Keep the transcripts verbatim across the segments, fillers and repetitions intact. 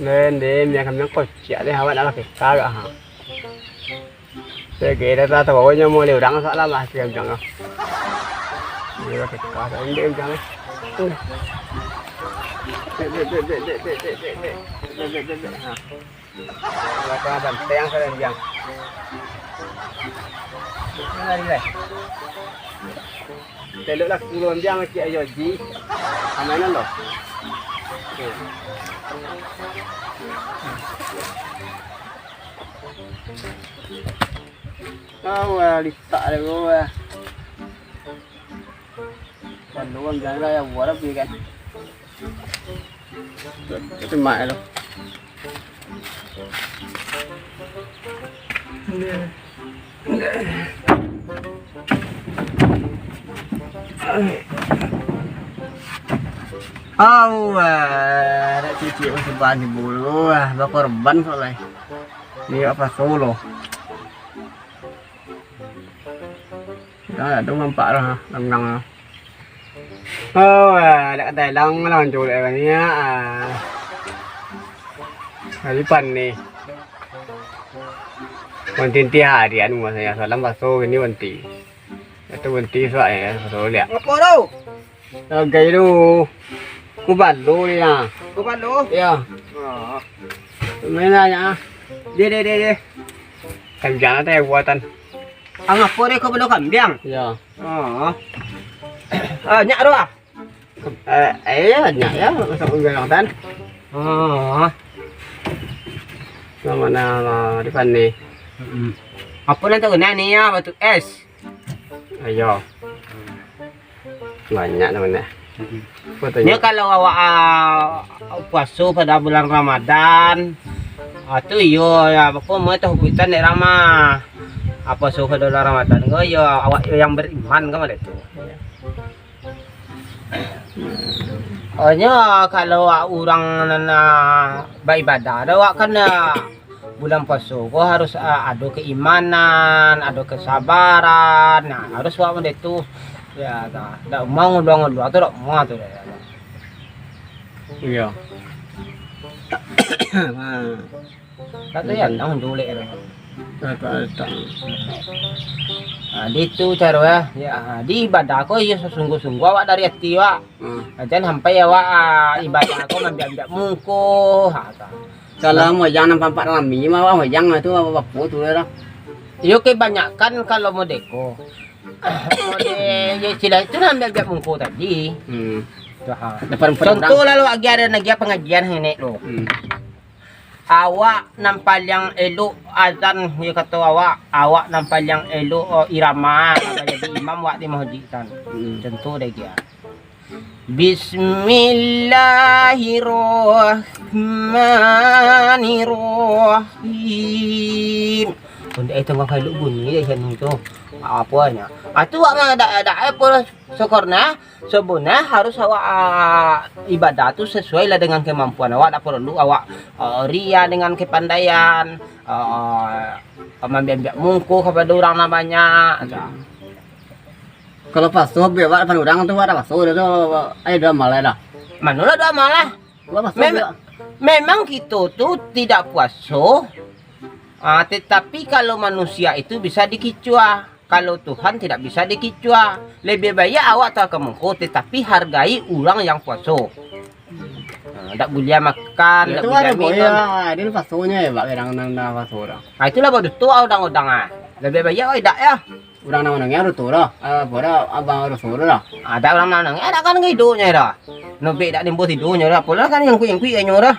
Den, den, biang kambiang kocak deh, awak nak pakai ka gak, ha. Segera lah tahu nyo mau leh urang, sok lah mah kambiang tu. Dia pakai ka, sok den kambiang ni. Dek, dek, dek, dek, dek, dek, dek, dek, dek, dek, dek, dek, dek, ha. Kalau kau banteng, saya biang. Mana lagi, lai? Telok lah, kurang biang, cik ayo, ji. Aman lo. Oke. Awak litak dulu, wah. Lalu kan jalan raya buat apa kan? Semak lo. Awak, nak cuci pun sebab ni bulu, ah, bakorban soalnya. Ni apa solo? Dah, dah nampak lah, rendang lah. Oh, ah, dak katai lang lah, mancurek kan ni, ah. Hari pan ni. Wanti-wanti hari anu masanya, salam baso gini wanti. Itu wanti suak ya, baso liak. Apa tu? Lagai tu. Ku balu dia. Ku balu? Ya. Oh. Main lah ya. Dia, dia, dia, dia. Kan jangan teh buatan. Ah, ngapo deh kau balo kambiang? Yo. Oh. Ah, nyak tu ah? Eh, eh, nyak yo, masak pun galang tan. Oh. Nama nama di Pandi? Mm-mm. Apo nan takana ni yo, batu es? Ayo. Banyak namanya. Mm-mm. Apo tu? Nyo kalau awak, ah, puaso pada bulan Ramadan, ah, tu iyo, yo, apo, mau tahu kuitan dek ramah. Apo suruh ka dolar Ramadan ko, yo, awak yo yang beriman ka, model tu. Oh, nyo, kalau awak urang nan, ah, baibadah, ado awak kan, ah, bulan puaso ko harus, ah, ado keimanan, ado kesabaran. Nah, harus awak model tu. Yo, dah. Dak mau nguluang-nguluang tu, dak mau tu, dah. Iyo. Nah. Kata yo, nang julek tu. Kata, kata. Ah, di tu caro yo. Yo, ah, di ibadah ko iyo sasungguah-sungguah awak dari ati awak. Hmm. Ah, jan sampai awak, ah, ibadah ko mambiak-biak muko. Ha, tu. Kalau moyang nan pampak rami mah, awak moyang lah tu, apo-apo tu lah. Iyo kebanyakan kalau modeko. Model, yo, istilah itu lah mambiak-biak muko tadi. Hmm. Tu, ha. Depan-depan urang. Contoh lah, lo lagi ado lagi pengajian ni, lo. Hmm. Awak nan paliang elok azan, yo kato awak, awak nan paliang elok, oh, irama, jadi imam awak di masjid kan. Hmm. Contoh dek dia. Bismillahirrahmanirrahim. Untuk itu ngah kalu bunyi dek sian tu. Apo nyo? Ah, tu awak mah dak, dak, eh, pun syukur nah. Sabana harus awak, ah, ibadah tu sesuai lah dengan kemampuan awak, dak paralu awak, ah, ria dengan kepandaian, ah, mambiak-biak muko kapado urang nan banyak, macam. Kalau paso, biar awak depan urang tu, awak dak paso dah tu, ayo dah malai dah. Manolah dak malai? Awak paso Mem-, juga. Memang kito tu tidak puaso, ah, tetapi kalau manusia itu bisa dikicua. Kalau Tuhan tidak bisa dikicua, lebih baik awak tu ka muko, tetapi hargai urang yang puaso. Ha, dak buliah makan, dak buliah minum. Yo, ado pasonyo yo, bak urang nan, nan puaso tu. Ha, itulah baduto urang-urang ah. Lebih baik awak idak yo. Urang nan manangih aruto tu. Ah, apo tu, abang aruto tu. Ado urang nan manangih, ado kan idonyo tu. Nobek dak nimbo tidonyo tu. Apolah kan yang kuik-kuik inyo tu.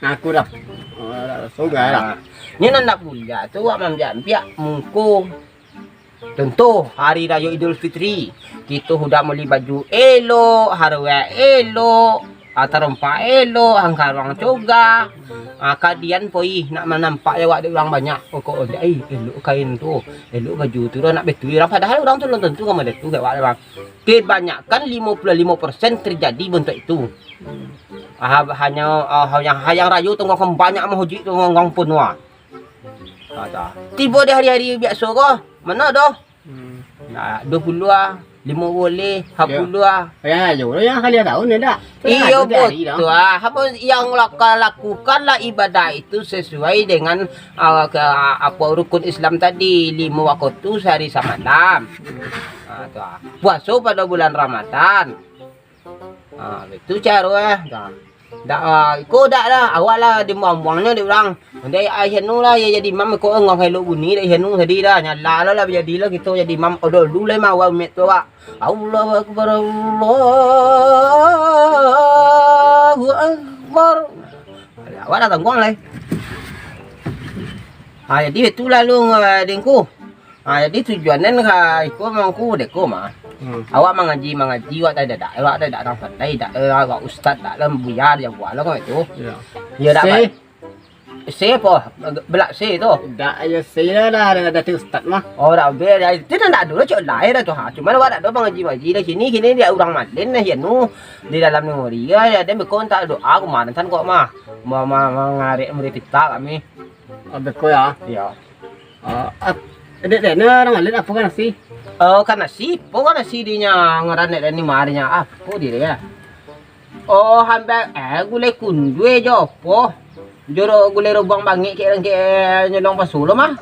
Aku dah. Oh, dah, sogai dah. Nyo nan ndak buliah tu awak mambiak-biak muko. Contoh, Hari Rayo Idul Fitri, kito sudah moli baju elok, haruai elok, ah, tarompa elok, angkaruang coga. Ah, kadian poi nak manampak awak dek urang banyak. Oh, kok, eh, elok kain tu, elok baju tu, dah nak betul urang. Padahal urang tu alun tantu ka model tu, gak awak, bang. Kebanyakan limo puluah limo persen terjadi bentuk itu. Ah, hanyo, ah, yang, yang rayo tonggang banyak, mahujik tonggang pun, wah. Ah, dah. Tibo di hari-hari biaso ko, mano doh? Hmm. Nah, duo puluah ah. Limo boleh, sapuluah. Ya, yo, yang kali tahu ni dak? Iyo, betul ah. Apa yang laka-, lakukanlah ibadah itu sesuai dengan, ah, ke, apa, rukun Islam tadi, limo waktu sehari samalam. Ah, tu ah. Puaso pada bulan Ramadan. Ah, itu caro ah. Tu ah. Dak, ah, iko dak lah, awak lah dibuang-buangnyo dek urang. Ndai ai Henu lah, yo jadi imam, iko ngah elok bunyi dek Henu tadi dah, nyala lah, lah jadi lah kito jadi imam. Odo dulu lah imam awak umet tu awak. Allahu Akbar, Allahu Akbar. Awak dah tangguang lah. Ha, jadi itu lalu, eh, dengku. Ha, jadi tujuan den ka iko mangku deko mah. Hmm. Awak mangaji, mangaji, awak tak dak, awak tak dak urang pandai, dak, eh, awak ustaz, dak lah buya, dia buat lah kau itu. Ya. Ya, dak, se, baik. Se apo? Belak se tu. Dak, ya, se lah, dah, dah, dah tu ustaz mah. Oh, dak be, dah, itu dah dak dulu, cok, lahir dah tu, ha. Cuma awak dak do mangaji, mangaji dah kini, kini dia urang malin dah, ya, nu. Di dalam memori, ya, ya, dia beko tak doa kemarin, tan kok mah. Ma-, ma-, mangarek murid kita kami. Oh, beko ya? Iya. Oh, ap-, dek, dek, ni urang malin apo kan nasi? Oh, kan nasi, apo kan nasi dinyo ngaran dek ni mah dinyo, apo di dia? Oh, hambar, eh, gulai kundui jo apo? Jo ro-, gulai robuang bangik kek, kek nyolong pasu lo mah.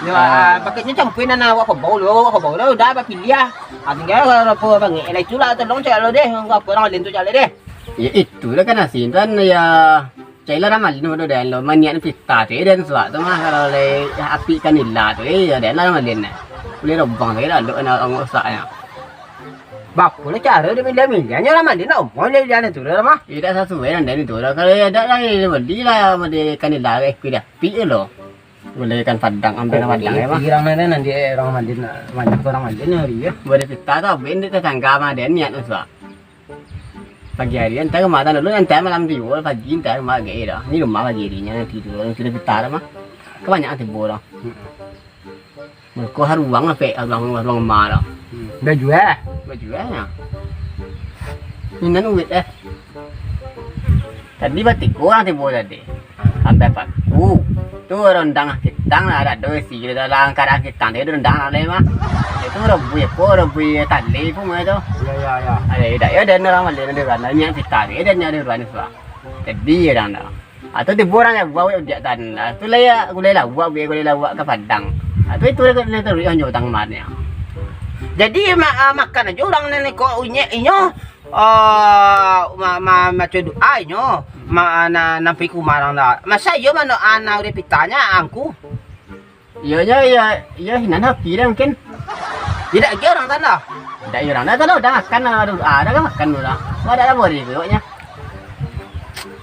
Yo, ah, pakeknyo campur nan awak kobau lo, awak kobau lo, udah bapiliah. Ah, tinggal apo bangik lah, itulah tolong cak lo deh, apo urang malin tu cak lo deh. Ya, itulah kan nasi, kan, ya. Cailah urang malin tu den lo, maniat pita tu den suak tu mah, kalau lai api kanila tu, eh, yo den lah urang malin nyo. Buliah robuang tu, lalu nak urang usaknyo. Bapo lah caro den miliah-miliahnyo urang malin nak omoh lai den tu lah mah. Indak sasuai nan den tu lah, kalau indak lah, bali lah, bali kanila, eh, kuida api tu lo. Buliah ikan padang, ambil ikan padang, ya, mah. Urang nan, nan dia urang malin, banyak urang malin hari, ya. Buliah pita tu, ben di tetangga mah, den niat suak. Pagi hari, antah ka rumah dulu, antah malam tibo, pagi antah ka rumah agak dah. Di rumah pagi hari nyo, tidur, sudah pita mah. Kabanyakan tibo dah. Hmm. Muko haruang lah, pek, haruang, haruang rumah dah. Hmm. Dah jual? Dah jual, ya. Iko nan duit, eh. Tadi batigo urang tibo tadi. Sampai paku. Tu rondang kitang lah, ado isi dalam karang kitang tadi rondang lah mah. Itu rebui apo, rebui tali pun mah tu. Ya, ya, ya. Ada idak ya, dan urang malin ada urang, minyak pita ada, dan ada urang ni suah. Jadi urang dah. Atau tibo urang yang buat ujak tan. Tu lah ya, gulai lawak, buat gulai lawak ka Padang. Atau itu lah kena taruih anjo tang mah. Jadi ma-, ah, makan aja urang ni kok unyek inyo. Ah, ma-, ma-, maco doa inyo, ma-, na-, nampi kumarang dah. Masa iyo mano ana urang pitanya angku? Iyo, iyo, iyo, iyo, hinan hapi dah mungkin. Tidak aja urang tanda. Tidak, iyo, urang dah tanda, udah makan lah, aduh, ah, dah makan dulu lah. Wah, dah, dah boleh, pokoknya.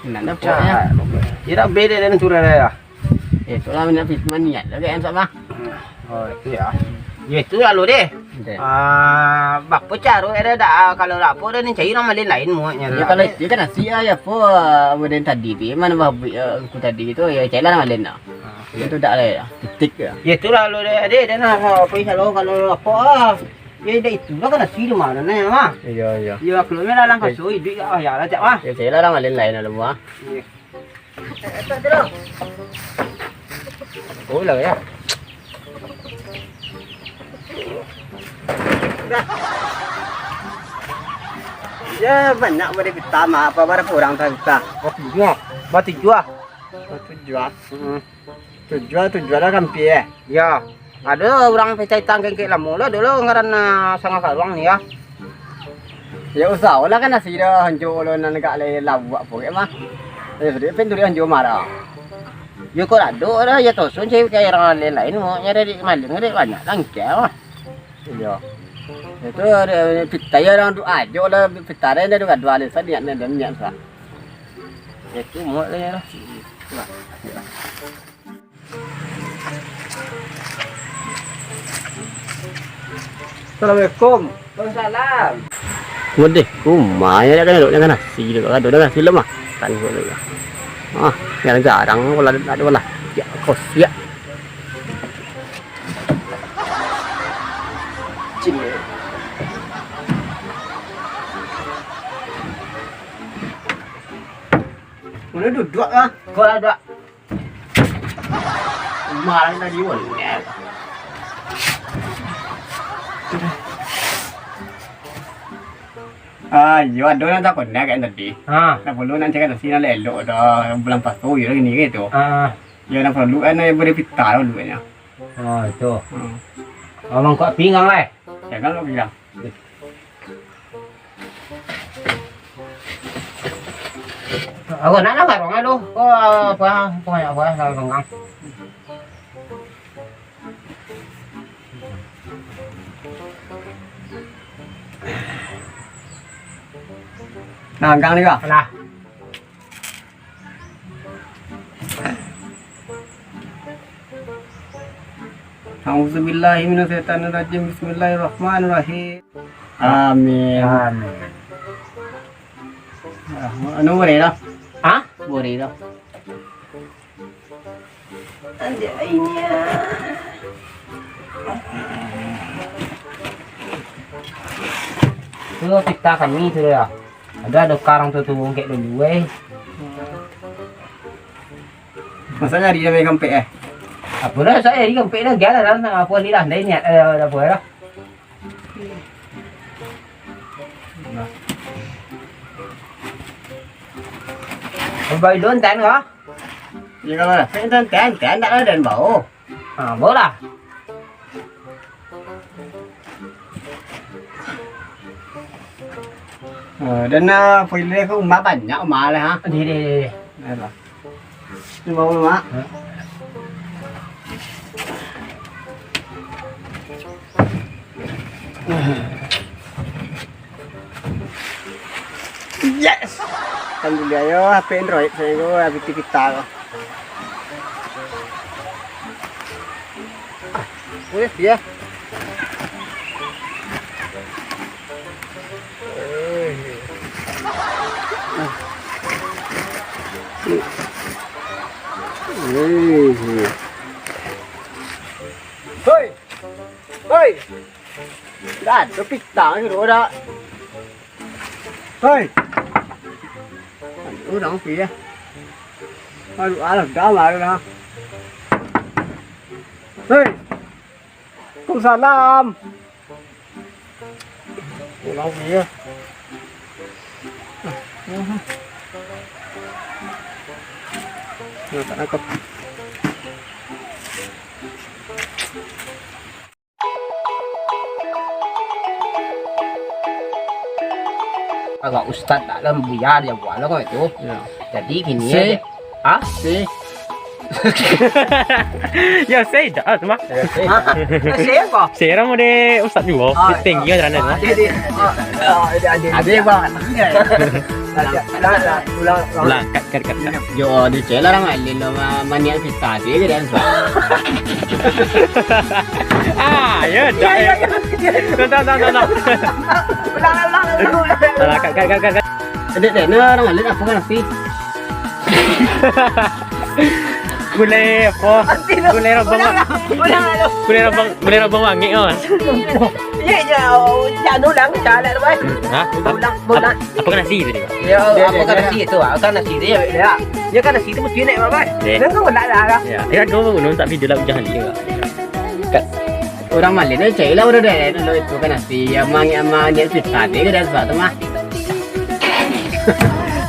Hinan dah, pokoknya. Tidak beda dengan surah dah. Itulah, maniat lah, kayak sama. Oh, itu ya. Ya, itu lalu deh. Deh. Ah, bapo caro ada dak, ah, kalau dak apo dah ni cari urang malin lain muaknya. Ya, kalau itu kan nasi ah, ya apo, ah, model tadi tu, mana babuik, ah, aku tadi tu, ya, carilah malin dah. Ah. Itu dak lah ya. Titik ya. Ya, itu lalu deh, deh, dah nah, apa, kalau, kalau apo, ah. Ya, dah itu lah kan nasi di mana nah, mah. Iya, iya. Ya, keluarnya dalam kasur, idup, ah, ya lah, cak, mah. Ya, carilah malin lain lalu, mah. Iya. Oh, lah ya. Ya, banyak bari pita mah, apa bara kurang tak pita. Batujuah. Batujuah. Batujuah. Hmm. Tujuah, tujuah lah kan pie. Ya. Ado urang pacai tang kengkek lamo lah, dulu ngaran, ah, Sangah Karuang ni, ya. Ya, usah lah kan nasi dah hanjo lo nan gak lai lawak pokok mah. Ya, sudah pin turi hanjo marah. Yo, kok ado dah, ya, tosun cari kaya urang lain-lain, mau nyari di maling, ada banyak langkia mah. Iya. Itu ada pita ya, urang doa aja lah, pita ada, ada doa, doa, niat, niat, niat, niat, sah. Itu mau lah, ya lah. Assalamualaikum. Waalaikumsalam. Wadeh, kumaha ya, dak ado nasi tu, ado nasi lah makan kok tu. Ah, jarang-jarang pula ado lah. Ya, kos ya. Cing. Udah duduk ah. Kau ada. Marah tadi pun. Ah, iyo, ado nan takonek kan tadi. Ha. Nan parlu nak cari nasi nan elok-elok dah, bulan puaso yo kini gitu. Ha. Yo, nan parlu kan, eh, bari pita dulu kan yo. Oh, itu. Hmm. Abang kok pinggang, lai? Jangan lo pinggang. Aku nak lah karong aduh. Oh, apa, apa, apa, apa, apa, apa. Nah, angkang ni, Kak. Nah. A'udzubillahi minasyaitonirrajim. Bismillahirrahmanirrahim. Amin. Amin. Ah, anu boleh dah. Hah? Boleh dah. Anjaynya. Tu pita kami tu ya. Ado, ado karang tu, tu ungkek dulu, weh. Masa nyari dah main kampek, eh? Apa dah, saya di kampek dah, gialah dah, apa ni dah, ndak niat, eh, apa dah. Nah. Baik don tan kah? Ya, kalau dah, tan, tan, tan, tak ada dan bau. Ha, baolah. Eh, dan, ah, pilih ke umah banyak umah lah, ha? Di, di, di, di. Ayolah. Ini bau, Mak. Ha? Yes. Alhamdulillah yo, H P Android sajo ko, habis pita ko. Wih, ya. Hoi. Hoi. Dah, tu pita ni, dah. Hoi. Aduh, urang pi, ya. Aduh, alah, dah lah, dah. Hoi. Waalaikumsalam. Urang pi, ya. Nah, tak nangkap. Agak ustaz tak lah, buya dia buat lah kau itu. Ya. Jadi gini. Si. Aja. Hah? Si. Ya, saya dah, ah, tu mah. Ya, saya dah. Hah? Si apa? Saya orang mode ustaz juga. Ah, tinggi kan, ah, dia, dia. Ah, ah, dia, dia. Ada, Bang. Ada. Dah, dah, dah, ulang, ulang. Ulang, kat, kat, kat, kat. Yo, di cek lah urang alim lo, ma-, maniak pita tu je kan. Ah, ya, dah. Ya, ya, ya. Tahu, tahu, tahu, tahu, tahu. Ulang, ulang, ulang, ulang. Alah, kat, kat, kat, kat, kat. Dek, dek, ni urang alim apa kan, Pi? Gulai apa? Gulai rabang. Ulang lah, ulang lah. Gulai rabang, gulai rabang bangik, oh. Iya, iya, oh, jangan ulang, jangan lah, boy. Hah? Ulang, ulang. Apa kan nasi tadi, Pak? Ya, apa kan nasi itu, ah? Kan nasi itu, ya, ya. Ya kan nasi itu mesti naik, boy. Eh. Jangan ulang lah, lah. Ya, ya, kau bangun, tak video lah, jangan dia. Kat. Urang malin tu cek lah urang dek lo itu kan nasi. Amang, amang, dia tu tadi ke dah sebab tu mah.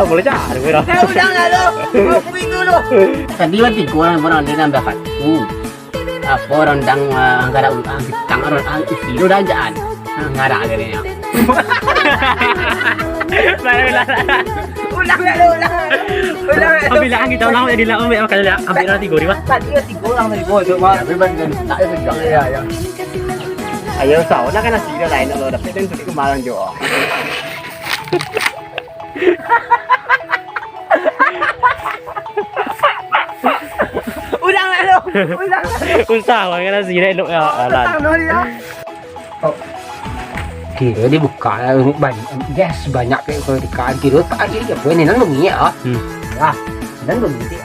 Apa lah cari urang? Eh, ulang lah lo. Kopi dulu. Tadi lah tiga urang, urang dia nambah satu. Apa urang dang, ah, angkara urang, tang urang, ah, isi lo dah jaan. Nah, ngarak dia ni. Barulah. Ulang lah, ulang. Ulang lah. Ambil lah, kita ulang, jadi lah, ambil makan lah. Ambil lah tiga ni, Pak. Tadi lah tiga urang tadi, boy. Cuma tapi ban dan tak ada pegang. Iya, iya. Ayo, usah. Nak kan nasi dah lain, kalau dapat dan tadi kemarin jo. Ulang lah, lo. Ulang lah. Usah, makan nasi dah elok ya. Alah. Petang, no, dia. Oh. Kira dibuka lah, banyak, gas banyak kayak kalau dikaan kira tak ada apa ni, nan bengik ah. Hmm. Ah, nan bengik.